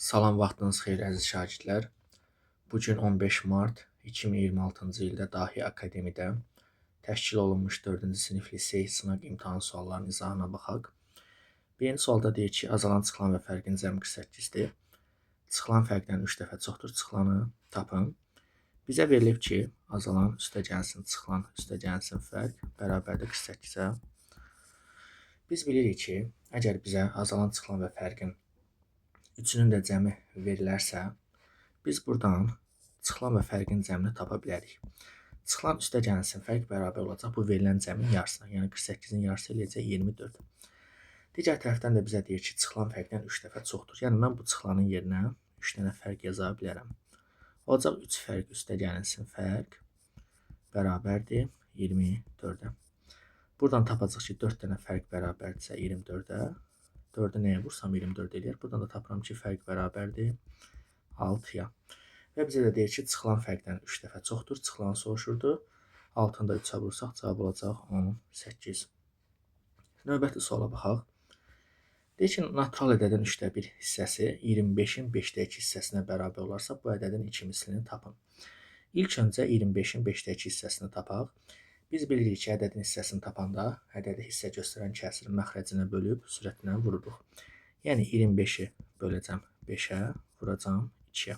Salam, vaxtınız xeyir əziz şagirdlər. Bu gün 15 mart 2026-cı ildə Dahi Akademidə təşkil olunmuş 4-cü sinif lisey sınaq imtahan suallarının izahına baxaq. Birinci sualda deyir ki, azalan, çıxılan və fərqin cəmi 48-dir. Çıxılan fərqdən 3 dəfə çoxdur, çıxılanı tapın. Bizə verilib ki, azalan üstə gəlsin, çıxılan üstə gəlsin fərq bərabərdir 48-ə. Biz bilirik ki, əgər bizə azalan, çıxılan və fərqin üçünün də cəmi verilərsə, biz buradan çıxılan və fərqin cəmini tapa bilərik. Çıxılan üstə gəlsin fərq bərabər olacaq bu verilən cəmin yarısına, yəni 48-in yarısı eləyəcək 24. Digər tərəfdən də bizə deyir ki, çıxılan fərqdən 3 dəfə çoxdur. Yəni mən bu çıxılanın yerinə 3 dənə fərq yaza bilərəm. Olacaq 3 fərq üstə gəlinsin fərq bərabərdir 24-ə. Buradan tapacaq ki, 4 dənə fərq bərabərdirsə 24-ə. 4-ü nəyə vursam 24 eləyər. Buradan da tapıram ki, fərq bərabərdir 6-ya. Və bizə də deyir ki, çıxılan fərqdən 3 dəfə çoxdur. Çıxılanı soruşurdu. 6-nı da 3-ə vursaq, cavab olacaq 18. Növbəti suala baxaq. Deyir ki, natural ədədin 3-də 1 hissəsi 25-in 5-də 2 hissəsinə bərabər olarsa, bu ədədin 2 mislini tapın. İlk öncə 25-in 5-də 2 hissəsini tapaq. Biz bilirik ki, ədədin hissəsini tapanda ədədi hissə göstərən kəsirin məxrəcinə bölüb sürətinə vururuq. Yəni 25-i böləcəm 5-ə, vuracam 2-yə.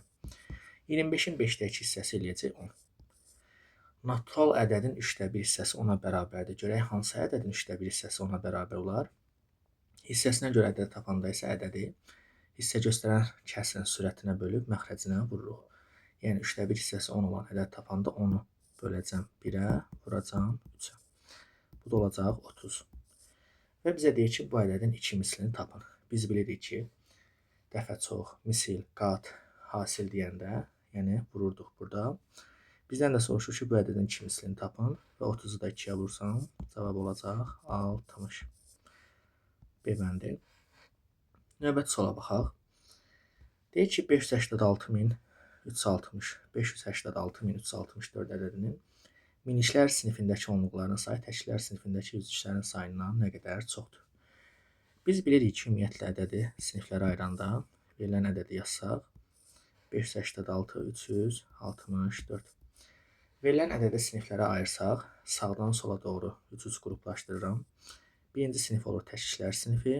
25-in 5-də 2 hissəsi eləyəcək 10. Natural ədədin 3-də 1 hissəsi 10-a bərabərdir. Görək hansı ədədin 3-də 1 hissəsi 10-a bərabər olar. Hissəsinə görə ədəd tapanda isə ədədi hissə göstərən kəsirin sürətinə bölüb məxrəcinə vururuq. Yəni 3-də 1 hissəsi 10 olan ədəd tapanda 10-u böləcəm 1-ə, vuracam 3-ə. Bu da olacaq 30. Və bizə deyir ki, bu ədədin 2 mislini tapın. Biz bilirik ki, dəfə çox, misil, qat, hasil deyəndə, yəni vururduq burada. Bizdən də soruşur ki, bu ədədin 2 mislini tapın və 30-u da 2-yə vursam, cavab olacaq 60. B bəndi. Növbəti suala baxaq. Deyir ki, 586.360, 586.364 ədədinin miniklər sinifindəki onluqların sayı təklər sinifindəki yüzlüklərin sayından nə qədər çoxdur? Biz bilirik ki, ümumiyyətlə ədədi siniflərə ayıranda verilən ədədi yazsaq 586, 364. Verilən ədədi siniflərə ayırsaq, sağdan sola doğru 3-3 qruplaşdırıram. Birinci sinif olur təkliklər sinifi.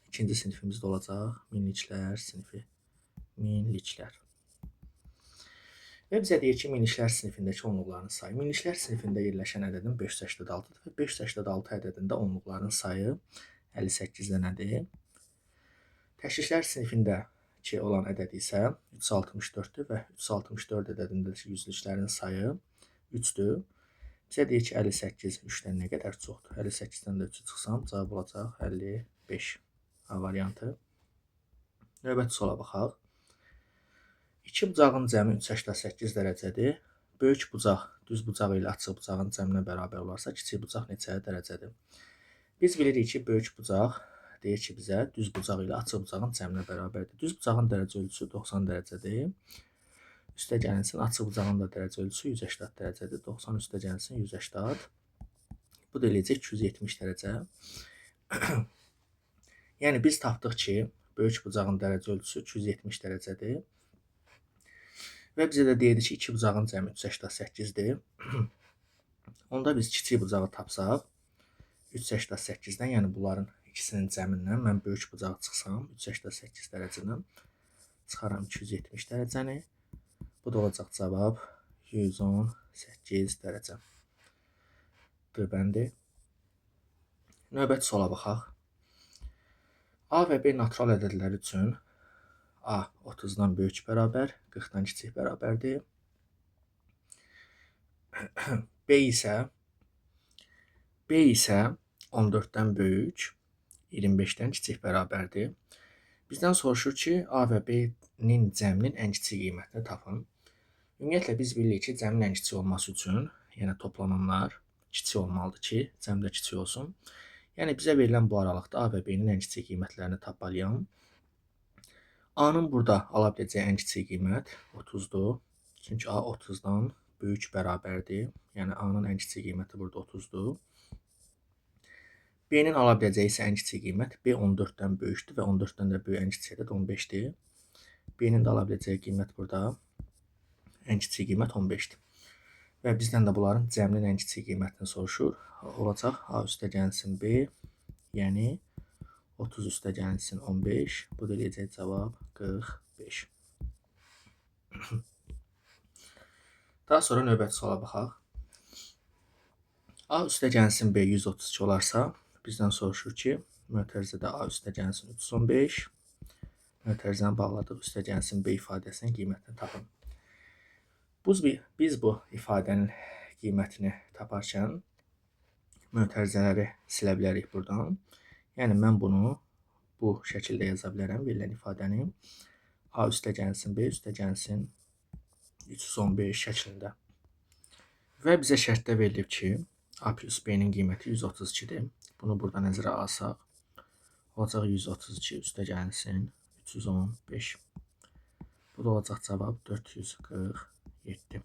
İkinci sinifimiz də olacaq minliklər sinifi. Minliklər. Və bizə deyir ki, minliklər sinifindəki onluqların sayı. Minliklər sinifində yerləşən ədədin 586-dır və 586 ədədində onluqların sayı 58 dənədir. Təkliklər sinifindəki olan ədəd isə 364-dür və 364 ədədindəki yüzlüklərin sayı 3-dür. Bizə deyir ki, 58 3-dən nə qədər çoxdur? 58-dən də 3-ü çıxsam, cavab olacaq 55. A variantı. Növbəti suala baxaq. İki bucağın cəmi 3,88 dərəcədir. Böyük bucaq düz bucaq ilə açıq bucağın cəminə bərabər olarsa, kiçik bucaq neçə dərəcədir? Biz bilirik ki, böyük bucaq deyir ki, bizə düz bucaq ilə açıq bucağın cəminə bərabərdir. Düz bucağın dərəcə ölçüsü 90 dərəcədir. Üstə gəlinsin, açıq bucağın da dərəcə ölçüsü 180 dərəcədir. 90 üstə gəlinsin 180. Bu da eləyəcək 270 dərəcə. Yəni biz tapdıq ki, böyük bucağın dərəcə ölçüsü 270 dərəcədir. Və bizə də deyirdi ki, iki bucağın cəmi 3,88-dir. Onda biz kiçik bucağı tapsaq, 3,88-dən, yəni bunların ikisinin cəmindən mən böyük bucağı çıxsam, 3,88 dərəcədən çıxaram 270 dərəcəni. Bu da olacaq cavab 118 dərəcə. D bəndi. Növbəti suala baxaq. A və B natural ədədləri üçün A 30-dan böyük bərabər, 40-dan kiçik bərabərdir. B isə 14-dən böyük, 25-dən kiçik bərabərdir. Bizdən soruşur ki, A və B-nin cəminin ən kiçik qiymətini tapın. Ümumiyyətlə, biz bilirik ki, cəmin ən kiçik olması üçün, yəni toplananlar kiçik olmalıdır ki, cəm də kiçik olsun. Yəni, bizə verilən bu aralıqda A və B-nin ən kiçik qiymətlərini tapmalıyam. A-nın burada ala biləcəyi ən kiçik qiymət 30-dur. Çünki A 30-dan böyük bərabərdir. Yəni, A-nın ən kiçik qiyməti burada 30-dur. B-nin ala biləcəyi isə ən kiçik qiymət. B 14-dən böyükdür və 14-dən də böyük ən kiçik ədəd 15-dir. B-nin də ala biləcəyi qiymət burada ən kiçik qiymət 15-dir. Və bizdən də bunların cəminin ən kiçik qiymətini soruşur. Olacaq A üstə gəlsin B, yəni 30 üstə gəlsin 15. Bu da eləyəcək cavab 45. Daha sonra növbəti suala baxaq. A üstə gəlsin B 132 olarsa, bizdən soruşur ki, mötərizədə A üstə gəlsin 315, mötərizəni bağladıq, üstə gəlsin B ifadəsinin qiymətini tapın. Biz bu ifadənin qiymətini taparkən mötərizələri silə bilərik buradan. Yəni, mən bunu bu şəkildə yaza bilərəm, verilən ifadəni. A üstə gəlsin B üstə gəlsin 315 şəklində. Və bizə şərtdə verilib ki, A plus B-nin qiyməti 132-dir. Bunu burada nəzərə alsaq, olacaq 132 üstə gəlsin 315. Bu da olacaq cavab 447.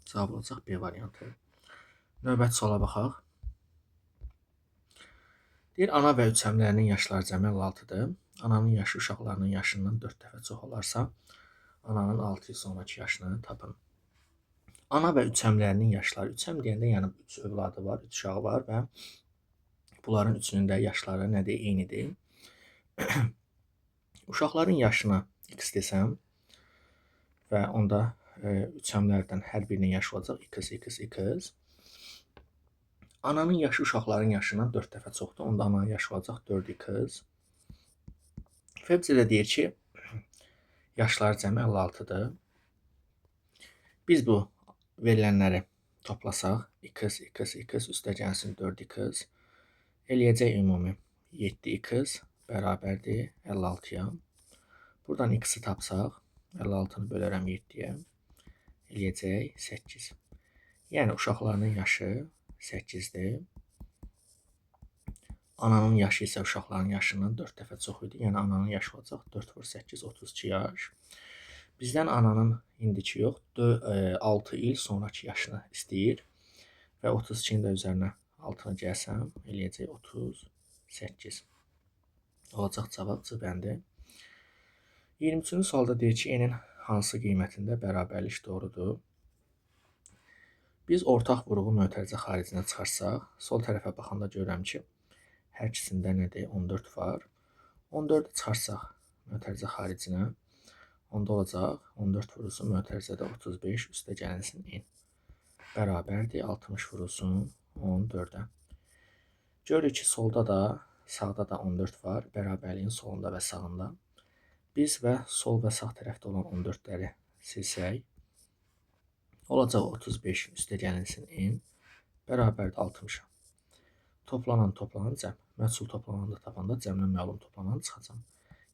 Cavab olacaq B variantı. Növbəti suala baxaq. Deyir, ana və üç əmlərinin yaşları cəmi 56-dır. Ananın yaşı uşaqlarının yaşından 4 dəfə çox olarsa, ananın 6 il sonraki yaşını tapın. Ana və üç əmlərinin yaşları, üç əm deyəndə yəni 3 övladı var, 3 uşağı var və bunların üçünün də yaşları nədir? Eynidir. Uşaqların yaşına x desəm və onda üç əmlərdən hər birinin yaşı olacaq x, x, x. Ananın yaşı uşaqların yaşından 4 dəfə çoxdur. Onda ananın yaşı olacaq 4x. Və bizə də deyir ki, yaşları cəmi 56-dır. Biz bu verilənləri toplasaq, x, x, x üstə gəlsin 4x, eləyəcək ümumi 7x bərabərdir 56-ya. Buradan x-i tapsaq, 56-nı bölərəm 7-yə, eləyəcək 8. Yəni, uşaqlarının yaşı 8-dir. Ananın yaşı isə uşaqların yaşından 4 dəfə çox idi. Yəni, ananın yaşı olacaq 4 vur 8, 32 yaş. Bizdən ananın indiki yox, 6 il sonraki yaşını istəyir. Və 32-nin də üzərinə 6-nı gəlsəm, eləyəcək 38. Olacaq cavab C bəndi. 23-cü sualda deyir ki, n-in hansı qiymətində bərabərlik doğrudur? Biz ortaq vuruğu mötərizə xaricinə çıxarsaq, sol tərəfə baxanda görürəm ki, hər ikisində nədir? 14 var. 14-ü çıxarsaq mötərizə xaricinə, onda olacaq 14 vurulsun mötərizədə 35 üstə gəlinsin n. Bərabərdir 60 vurulsun 14-ə. Görürük ki, solda da, sağda da 14 var. Bərabərliyin solunda və sağında. Biz və sol və sağ tərəfdə olan 14-ləri silsək, olacaq 35 üstə gəlinsin n, bərabərdir 60-a. Toplanan toplanan cəm. Məhsul toplananda tapanda cəmdən məlum toplanan çıxacam.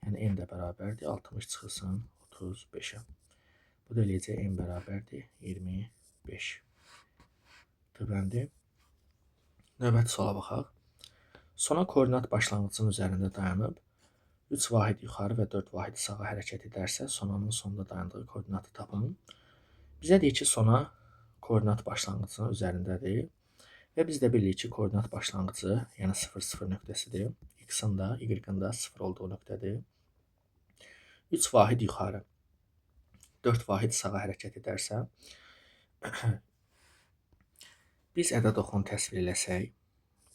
Yəni n də bərabərdir 60 çıxılsın 35-ə. Bu da eləyəcək n bərabərdir 25. D bəndi. Növbəti suala baxaq. Sona koordinat başlanğıcının üzərində dayanıb 3 vahid yuxarı və 4 vahid sağa hərəkət edərsə, sonanın sonda dayandığı koordinatı tapın. Bizə deyir ki, sona koordinat başlanğıcının üzərindədir. Və biz də bilirik ki, koordinat başlanğıcı, yəni 0, 0 nöqtəsidir. X-in də, Y-in də 0 olduğu nöqtədir. 3 vahid yuxarı, 4 vahid sağa hərəkət edərsə, biz ədəd oxunu təsvir eləsək,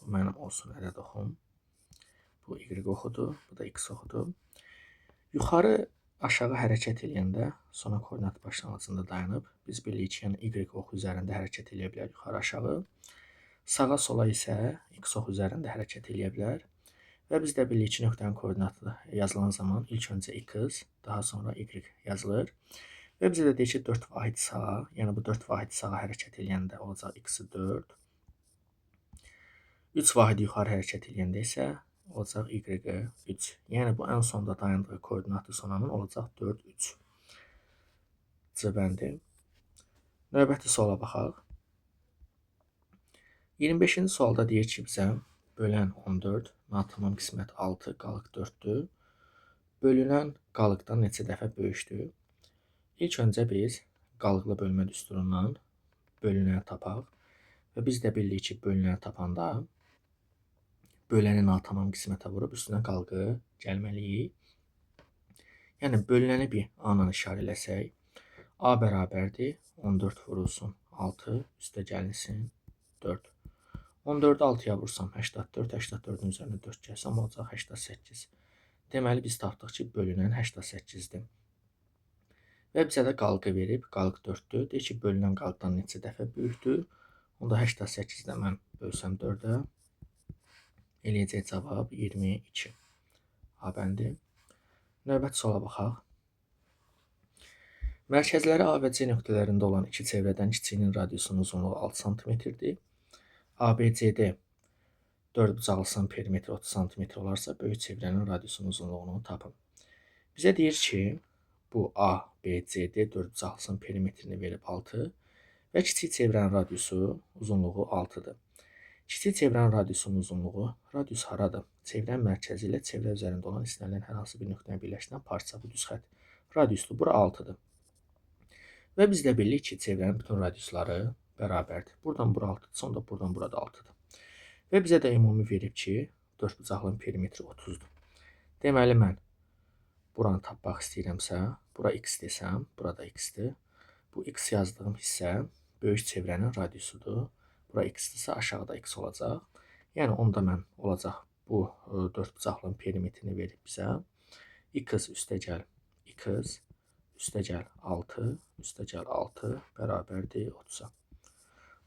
bu mənim olsun ədəd oxum. Bu Y oxudur, bu da X oxudur. Yuxarı aşağı hərəkət eləyəndə sona koordinat başlanğıcında dayanıb, biz bilirik ki, yəni Y oxu üzərində hərəkət eləyə bilər yuxarı aşağı. Sağa sola isə X oxu üzərində hərəkət eləyə bilər. Və biz də bilirik ki, nöqtənin koordinatı yazılan zaman ilk öncə X, daha sonra Y yazılır. Və bizə də deyir ki, 4 vahid sağa, yəni bu 4 vahid sağa hərəkət eləyəndə olacaq X-i 4. 3 vahid yuxarı hərəkət eləyəndə isə olacaq Y-i 3. Yəni bu ən sonda dayandığı koordinatı sonanın olacaq 4, 3. C bəndi. Növbəti suala baxaq. 25-ci sualda deyir ki, bizə bölən 14, natamam qismət 6, qalıq 4-dür. Bölünən qalıqdan neçə dəfə böyükdür? İlk öncə biz qalıqlı bölmə düsturundan bölünəni tapaq. Və biz də bilirik ki, bölünəni tapanda Böləni natamam qismətə vurub üstünə qalqı gəlməliyik. Yəni, bölünəni bir A-la işarə eləsək, A bərabərdir 14 vurulsun 6, üstə gəlinsin 4. 14-ü 6-ya vursam 84, 84-ün üzərinə 4 gəlsəm olacaq 88. Deməli, biz tapdıq ki, bölünən 88-dir. Və bizə də qalqı verib, qalq 4-dür. Deyir ki, bölünən qalqdan neçə dəfə böyükdür? Onda 88-də mən bölsəm 4-ə, eləyəcək cavab 22. A bəndi. Növbəti suala baxaq. Mərkəzləri A və C nöqtələrində olan iki çevrədən kiçiyinin radiusunun uzunluğu 6 sm-dir. ABCD 4 bucaqlısının perimetri 30 sm olarsa, böyük çevrənin radiusunun uzunluğunu tapın. Bizə deyir ki, bu ABCD 4 bucaqlısının perimetrini verib 6 və kiçik çevrənin radiusu uzunluğu 6-dır. Kiçik çevrənin radiusunun uzunluğu, radius haradır? Çevrənin mərkəzi ilə çevrə üzərində olan istənilən hər hansı bir nöqtəni birləşdirən parça, bu düz xətt radiusdur. Bura 6-dır. Və biz də bilirik ki, çevrənin bütün radiusları bərabərdir. Buradan bura 6-dırsa, onda buradan bura da 6-dır. Və bizə də ümumi verib ki, 4 bucaqlının perimetri 30-dur. Deməli, mən buranı tapmaq istəyirəmsə, bura x desəm, burada x-dir. Bu x yazdığım hissə böyük çevrənin radiusudur. Bura x-dirsə, aşağıda x olacaq. Yəni, onda mən olacaq bu 4 bucaqlının perimetrini verib bizə. X üstə gəl, x üstə gəl 6, üstə gəl 6 bərabərdir 30-a.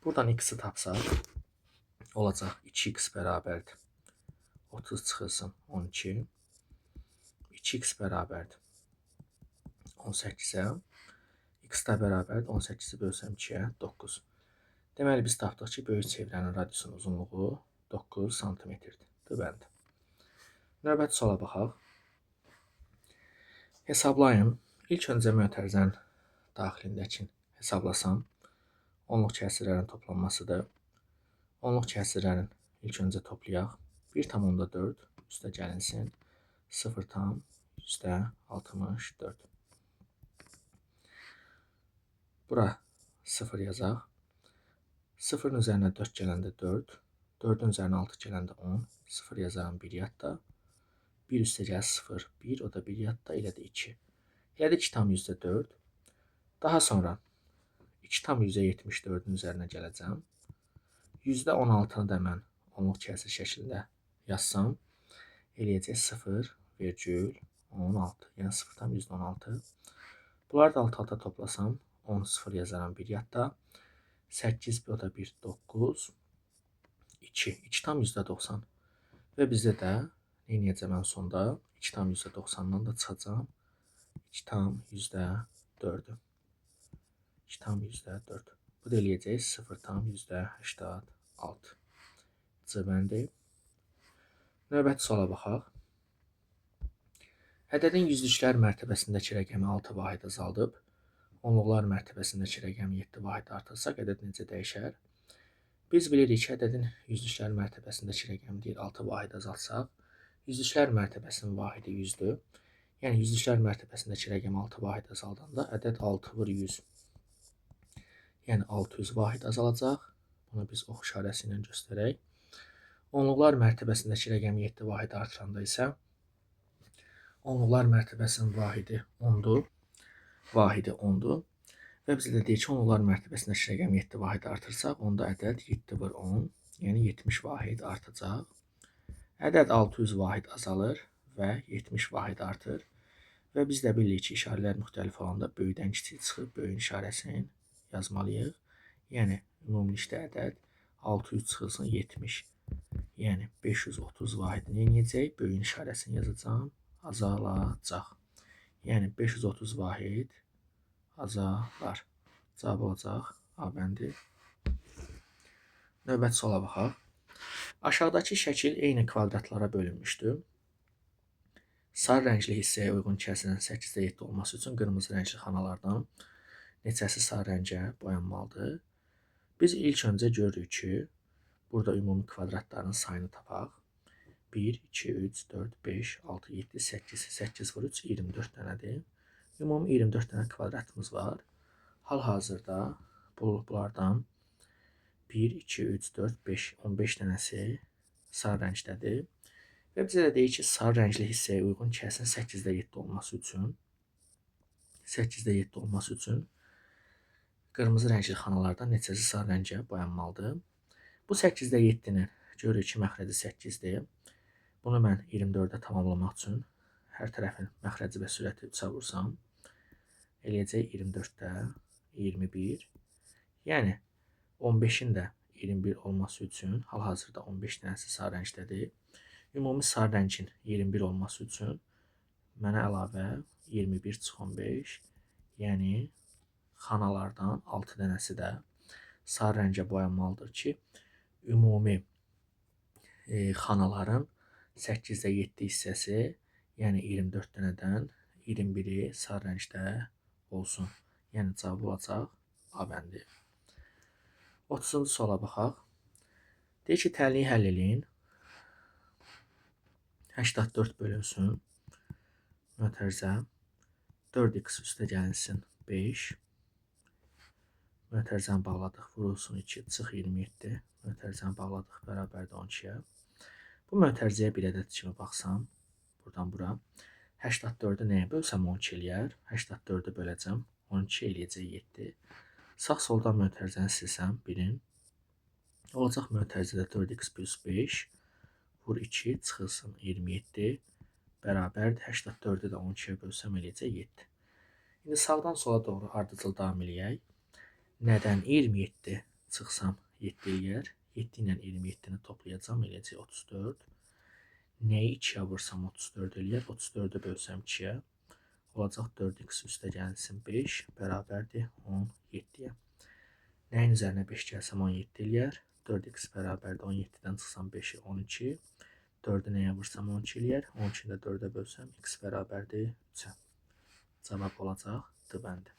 Buradan x-i tapsaq, olacaq 2x bərabərdir 30 çıxılsın 12, 2x bərabərdir 18-ə, x də bərabərdir 18-i bölsəm 2-yə 9. Deməli, biz tapdıq ki, böyük çevrənin radiusunun uzunluğu 9 sm-dir. Bənd. Növbəti suala baxaq. Hesablayın. İlk öncə mötərizənin daxilindəki hesablasam, onluq kəsirlərin toplanmasıdır. Onluq kəsirlərin ilk öncə toplayaq. 1,4 üstə gəlinsin 0,64. Bura 0 yazaq. 0-ın üzərinə 4 gələndə 4, 4-ün üzərinə 6 gələndə 10, 0 yazaram 1 yadda. 1 üstə gəl 0, 1, o da 1 yadda, elə də 2. Elədir 2,4. Daha sonra 2,74-ün üzərinə gələcəm. %16-nı da mən onluq kəsir şəklində yazsam, eləyəcək 0,16, yəni 0,16. Bunları da alt-alta toplasam, 10, 0 yazaram 1 yadda. 8, o da 1, 9, 2, 2,90. Və bizdə də nə eləyəcəm ən sonda? 2,90-dan da çıxacam. 2,4-ü. 2,4. Bu da eləyəcək 0,86. C bəndi. Növbəti suala baxaq. Ədədin yüzlüklər mərtəbəsindəki rəqəmi 6 vahid azaldıb, onluqlar mərtəbəsindəki rəqəmi 7 vahid artırsaq, ədəd necə dəyişər? Biz bilirik ki, ədədin yüzlüklər mərtəbəsindəki rəqəmi deyil 6 vahid azaltsaq, yüzlüklər mərtəbəsinin vahidi 100-dür. Yəni, yüzlüklər mərtəbəsindəki rəqəmi 6 vahid azaldanda ədəd 6 vur 100. Yəni, 600 vahid azalacaq. Bunu biz ox işarəsi ilə göstərək. Onluqlar mərtəbəsindəki rəqəmi 7 vahid artıranda isə onluqlar mərtəbəsinin vahidi 10-dur. Vahidi 10-dur. Və bizə də deyir ki, onluqlar mərtəbəsindəki rəqəmi 7 vahid artırsaq, onda ədəd 7 vur 10, yəni 70 vahid artacaq. Ədəd 600 vahid azalır və 70 vahid artır. Və biz də bilirik ki, işarələr müxtəlif olanda böyükdən kiçik çıxıb böyüyün işarəsini yazmalıyıq. Yəni, ümumilikdə ədəd 600 çıxılsın 70, yəni 530 vahid nə eləyəcək? Böyüyün işarəsini yazacağam, azalacaq. Yəni, 530 vahid azalar. Cavab olacaq A bəndi. Növbəti suala baxaq. Aşağıdakı şəkil eyni kvadratlara bölünmüşdür. Sarı rəngli hissəyə uyğun kəsirin 8-də 7 olması üçün qırmızı rəngli xanalardan neçəsi sarı rəngə boyanmalıdır? Biz ilk öncə görürük ki, burada ümumi kvadratların sayını tapaq. 1, 2, 3, 4, 5, 6, 7, 8, 8 vur 3, 24 dənədir. Ümumi 24 dənə kvadratımız var. Hal-hazırda bunlardan 1, 2, 3, 4, 5, 15 dənəsi sarı rəngdədir. Və bizə də deyir ki, sarı rəngli hissəyə uyğun kəsin 8-də 7 olması üçün 8-də 7 olması üçün qırmızı rəngli xanalardan neçəsi sarı rəngə boyanmalıdır. Bu 8-də 7-nin görürük ki, məxrəci 8-dir. Bunu mən 24-ə tamamlamaq üçün hər tərəfin məxrəci və sürəti 3-ə vursam, eləyəcək 24-də 21. Yəni 15-in də 21 olması üçün hal-hazırda 15 dənəsi sarı rəngdədir. Ümumi sarı rəngin 21 olması üçün mənə əlavə 21 çıx 15, yəni xanalardan 6 dənəsi də sarı rəngə boyanmalıdır ki, ümumi xanaların 8-də 7 hissəsi, yəni 24 dənədən 21-i sarı rəngdə olsun. Yəni cavab olacaq A bəndi. 30-cu suala baxaq. Deyir ki, tənliyi həll eləyin. 84 bölünsün. Mötərizə 4x üstə gəlinsin 5. Mötərizəni bağladıq, vurulsun 2, çıx 27. Mötərizəni bağladıq, bərabərdir 12-yə. Bu mötərizəyə bir ədəd kimi baxsam, buradan bura. 84-ü nəyə bölsəm 12 eləyər. 84-ü böləcəm, 12 eləyəcək 7. Sağ soldan mötərizəni silsəm, 1-in. Olacaq mötərizədə 4x plus 5, vur 2, çıxılsın 27, bərabərdir. 84-ü də 12-yə bölsəm eləyəcək 7. İndi sağdan sola doğru ardıcıl davam eləyək. Nədən 27 çıxsam 7 eləyər. 7 ilə 27-ni toplayacağam, eləyəcək 34. Nəyi 2-yə vursam 34 eləyər. 34-ü bölsəm 2-yə. Olacaq 4x üstə gəlsin 5, bərabərdir 17-yə. Nəyin üzərinə 5 gəlsəm 17 eləyər. 4x bərabərdir 17-dən çıxsam 5-i 12. 4-ü nəyə vursam 12 eləyər. 12-ni də 4-ə bölsəm x bərabərdir 3-ə. Cavab olacaq D bəndi.